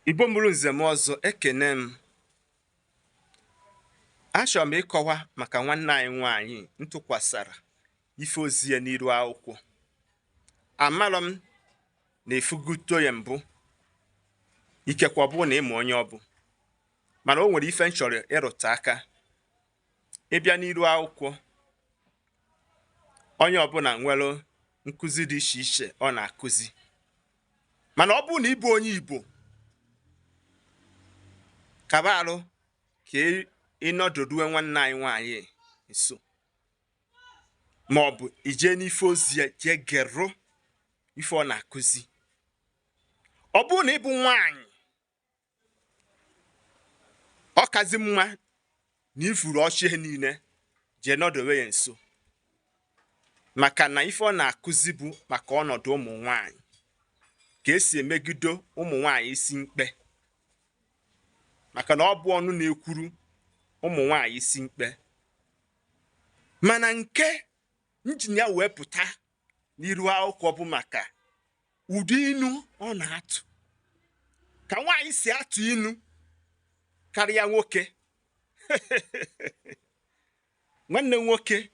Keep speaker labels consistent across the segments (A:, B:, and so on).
A: Igbo mụrụ nze m ọzọ, ekene m. Achọrọ m ịkọwa maka nwanne anyị nwaanyị ntụkwasara ife ozi ya n'iru akwụkwọ. Amarọ m na efuguto ya mbụ, ikekwe ọ bụrụ na ịma onye ọ bụ, mana o nwere ife m chọrọ ịrụta aka. Ịbịa n'iru akwụkwọ, onye ọbụla nwere nkụzi dị iche iche ọ na-akụzi, mana ọ bụrụ na ịbụ onye Igbo, kaba arụ ka ịnọdụrue nwanne anyị nwaanyị nso, ma ọ bụ ijee n'ife ozi ya jee gerụ ife ọ na-akụzi. Ọ bụrụ na ịbụ nwaanyị, ọ kazi mma na ifuru ọchị ihe niile jee nọdowe ya nso, maka na ife ọ na-akụzi bụ maka ọnọdụ ụmụ nwaanyị, ka esi emegido ụmụ nwaanyị isi mkpe, maka na ọ bụ ọnụ na-ekwuru ụmụ nwaanyị isi mkpe. Mana nke njin ya wee pụta n'iru akwụkwọ bụ maka ụdị inu ọ na-atụ, ka nwaanyị si atụ inu karịa nwoke. Nwanne nwoke,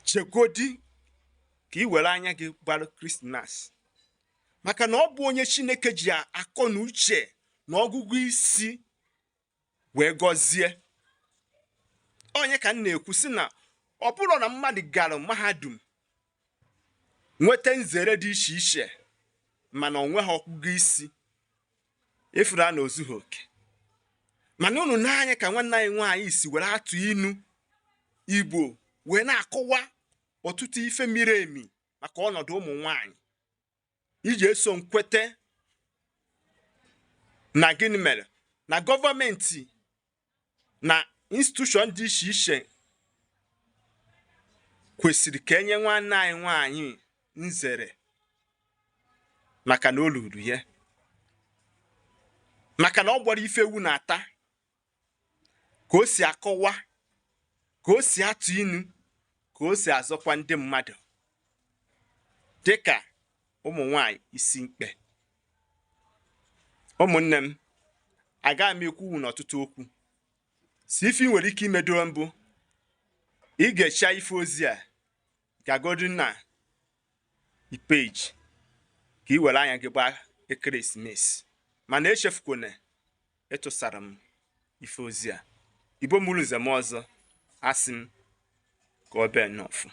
A: chegodi ka ị were anya gị gbarụ Krismas, maka na ọ bụ onye Chineke ji akọ na uche na ọgụgụ isi wee gọzie. Onye ka m na-ekwu sị na ọ bụrụ na mmadụ gara mahadum nweta nzere dị iche iche mana o nweghị ọgụgụ isi, efuru a na ozughị oke. Mana unu n'anya ka nwanne anyị nwaanyị si were atụ inu Igbo wee na-akọwa ọtụtụ ife miri emi maka ọnọdụ ụmụ nwaanyị, iji eso nkwete na gịnị mere na gọọmenti na institushọn dị iche iche kwesịrị ka enye nwanne anyị nwaanyị nzere, maka na o ruru ya, maka na ọ gbara ife ewu na-ata, ka o si akọwa, ka o si atụ inu, ka o si azọkwa ndị mmadụ dịka ụmụ nwaanyị isi mkpe. Ụmụnne m, agaghị m ekwu n'ọtụtụ okwu. Si ife ị nwere ike imedo mbụ, ị ga-echa ife ozi a gagodu na peji ka ị were anya gị gbaa ekeresimesi, mana echefukwana ịtụsara m ife ozi a. Igbo mụrụ nze m ọzọ, asị m ka ọ bee n'ọfụ.